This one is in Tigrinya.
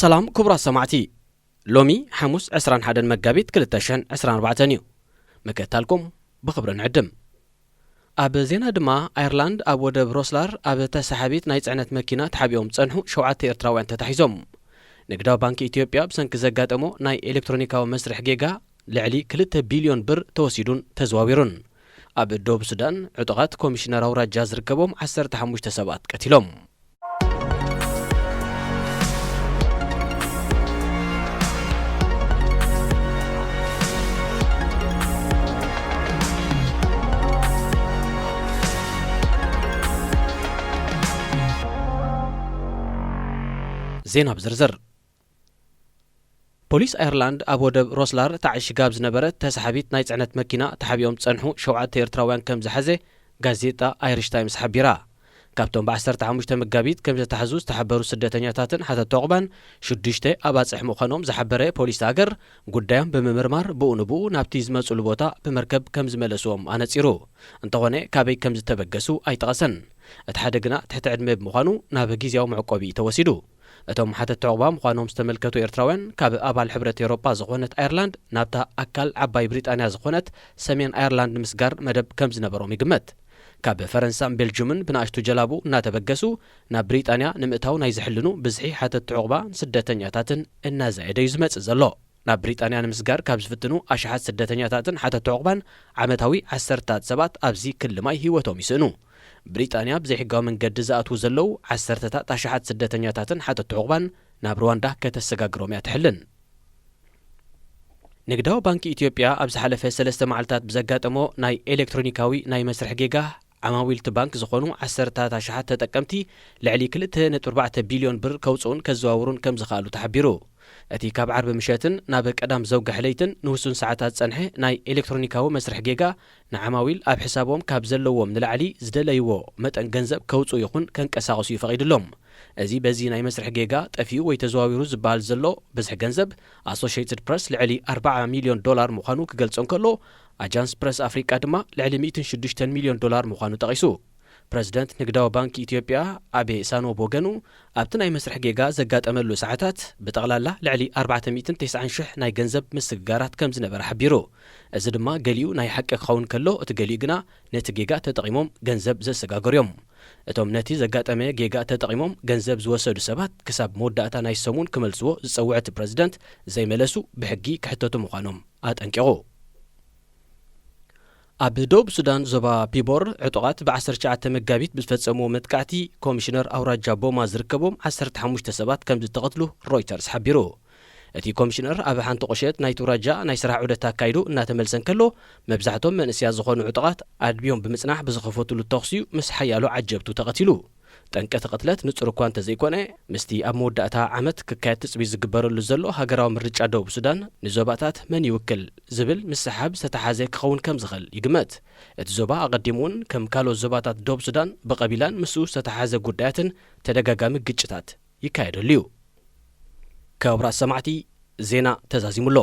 ሰላም ክቡራት ሰማዕቲ፣ ሎሚ ሓሙስ ዕስራን ሓደን መጋቢት ክልተ ሽሕን ዕስራን ኣርባዕተን እዩ። መከታልኩም ብኽብሪ ንዕድም። ኣብ ዜና ድማ፣ ኣየርላንድ ኣብ ወደብ ሮስላር ኣብ ተሳሓቢት ናይ ጽዕነት መኪና ተሓቢኦም ዝጸንሑ ሸውዓተ ኤርትራውያን ተታሒዞም። ንግዳዊ ባንኪ ኢትዮጵያ ብሰንኪ ዘጋጠሞ ናይ ኤሌክትሮኒካዊ መስርሕ ጌጋ ልዕሊ ክልተ ቢልዮን ብር ተወሲዱን ተዘዋዊሩን። ኣብ ደቡብ ሱዳን ዕጡቓት ኮሚሽነር ኣውራጃ ዝርከቦም ዓሰርተ ሓሙሽተ ሰባት ቀቲሎም። ዜና ብዝርዝር። ፖሊስ ኣየርላንድ ኣብ ወደብ ሮስላር ተዓሺጋ ኣብ ዝነበረት ተሳሓቢት ናይ ጽዕነት መኪና ተሓቢኦም ዝጸንሑ ሸውዓተ ኤርትራውያን ከም ዝሓዘ ጋዜጣ ኣይሪሽ ታይምስ ሓቢራ። ካብቶም ብ ዓሰርተ ሓሙሽተ መጋቢት ከም ዝተሓዙ ዝተሓበሩ ስደተኛታትን ሓተቲ ዑቕባን፣ ሽዱሽተ ኣባጽሕ ምዃኖም ዝሓበረ ፖሊስ ሃገር፣ ጉዳዮም ብምምርማር ብኡ ንብኡ ናብቲ ዝመጹሉ ቦታ ብመርከብ ከም ዝመለስዎም ኣነጺሩ። እንተኾነ፣ ካበይ ከም ዝተበገሱ ኣይጠቐሰን። እቲ ሓደ ግና ትሕቲ ዕድመ ብምዃኑ ናብ ግዝያዊ መዕቆቢ ተወሲዱ። እቶም ሓተቲ ዑቕባ ምዃኖም ዝተመልከቱ ኤርትራውያን፣ ካብ ኣባል ሕብረት ኤውሮጳ ዝኾነት ኣየርላንድ ናብታ ኣካል ዓባይ ብሪጣንያ ዝኾነት ሰሜን ኣየርላንድ ንምስጋር መደብ ከም ዝነበሮም ይግመት። ካብ ፈረንሳን ቤልጁምን ብንኣሽቱ ጀላቡ እናተበገሱ ናብ ብሪጣንያ ንምእታው ናይ ዝሕልኑ ብዝሒ ሓተቲ ዑቕባ ስደተኛታትን እናዛየደ እዩ ዝመጽእ ዘሎ። ናብ ብሪጣንያ ንምስጋር ካብ ዝፍትኑ ኣሽሓት ስደተኛታትን ሓተቲ ዑቕባን፣ ዓመታዊ ዓሰርታት ሰባት ኣብዚ ክሊ ማይ ህይወቶም ይስእኑ። ብሪጣንያ ብዘይሕጋዊ መንገዲ ዝኣትዉ ዘለዉ ዓሰርተታት ኣሽሓት ስደተኛታትን ሓተቲ ዑቕባን ናብ ሩዋንዳ ከተሰጋግሮም እያ ትሕልን። ንግዳዊ ባንኪ ኢትዮጵያ ኣብ ዝሓለፈ ሰለስተ መዓልታት ብዘጋጠሞ ናይ ኤሌክትሮኒካዊ ናይ መስርሕ ጌጋ፣ ዓማዊል እቲ ባንክ ዝኾኑ ዓሰርታት ኣሽሓት ተጠቀምቲ ልዕሊ ክልተ ነጥቢ ኣርባዕተ ቢልዮን ብር ከውጽኡን ከዘዋውሩን ከም ዝኸኣሉ ተሓቢሩ። እቲ ካብ ዓርቢ ምሸትን ናብ ቀዳም ዘውግሐ ለይትን ንውሱን ሰዓታት ዝጸንሐ ናይ ኤሌክትሮኒካዊ መስርሕ ጌጋ፣ ንዓማዊል ኣብ ሕሳቦም ካብ ዘለዎም ንላዕሊ ዝደለይዎ መጠን ገንዘብ ከውጽኡ ይኹን ከንቀሳቕሱ እዩ ፈቒድሎም። እዚ በዚ ናይ መስርሕ ጌጋ ጠፊኡ ወይ ተዘዋዊሩ ዝበሃል ዘሎ ብዝሒ ገንዘብ፣ ኣሶሽየትድ ፕረስ ልዕሊ ኣርባዓ ሚልዮን ዶላር ምዃኑ ክገልጾ እንከሎ፣ ኣጃንስ ፕረስ ኣፍሪቃ ድማ ልዕሊ ሚእትን ሽዱሽተን ሚልዮን ዶላር ምዃኑ ጠቒሱ። ፕረዚደንት ንግዳዊ ባንኪ ኢትዮጵያ ኣቤ ሳኖ ብወገኑ፣ ኣብቲ ናይ መስርሕ ጌጋ ዘጋጠመሉ ሰዓታት ብጠቕላላ ልዕሊ ኣርባዕተ ሚእትን ተስዓን ሽሕ ናይ ገንዘብ ምስግጋራት ከም ዝነበረ ሓቢሩ። እዚ ድማ ገሊኡ ናይ ሓቂ ክኸውን ከሎ፣ እቲ ገሊኡ ግና ነቲ ጌጋ ተጠቒሞም ገንዘብ ዘሰጋገሩ እዮም። እቶም ነቲ ዘጋጠመ ጌጋ ተጠቒሞም ገንዘብ ዝወሰዱ ሰባት፣ ክሳብ መወዳእታ ናይ ሰሙን ክመልስዎ ዝጸውዐ እቲ ፕረዚደንት፣ ዘይመለሱ ብሕጊ ክሕተቱ ምዃኖም ኣጠንቂቑ። ኣብ ደቡብ ሱዳን ዞባ ፒቦር ዕጡቓት ብ ዓሰርተ ትሽዓተ መጋቢት ብዝፈጸምዎ መጥቃዕቲ፣ ኮሚሽነር ኣውራጃ ቦማ ዝርከቦም ዓሰርተ ሓሙሽተ ሰባት ከም ዝተቐትሉ ሮይተርስ ሓቢሩ። እቲ ኮሚሽነር ኣብ ሓንቲ ቁሸት ናይቲ ኣውራጃ ናይ ስራሕ ዑደት ኣካይዱ እናተመልሰ እንከሎ፣ መብዛሕቶም መንእሰያት ዝኾኑ ዕጡቓት ኣድብዮም ብምጽናሕ ብዝኸፈቱሉ ተኹሲ እዩ ምስ ሓያሎ ዓጀብቱ ተቐቲሉ። ጠንቂ እቲ ቅትለት ንጹር እኳ እንተዘይኮነ፣ ምስቲ ኣብ መወዳእታ ዓመት ክካየድ ትጽቢት ዝግበረሉ ዘሎ ሃገራዊ ምርጫ ደቡብ ሱዳን፣ ንዞባታት መን ይውክል ዝብል ምስሓብ ዝተሓዘ ክኸውን ከም ዝኽእል ይግመት። እቲ ዞባ ኣቐዲሙ እውን ከም ካልኦት ዞባታት ደቡብ ሱዳን ብቐቢላን ምስኡ ዝተተሓዘ ጉዳያትን ተደጋጋሚ ግጭታት ይካየደሉ እዩ። ክቡራት ሰማዕቲ፣ ዜና ተዛዚሙ ኣሎ።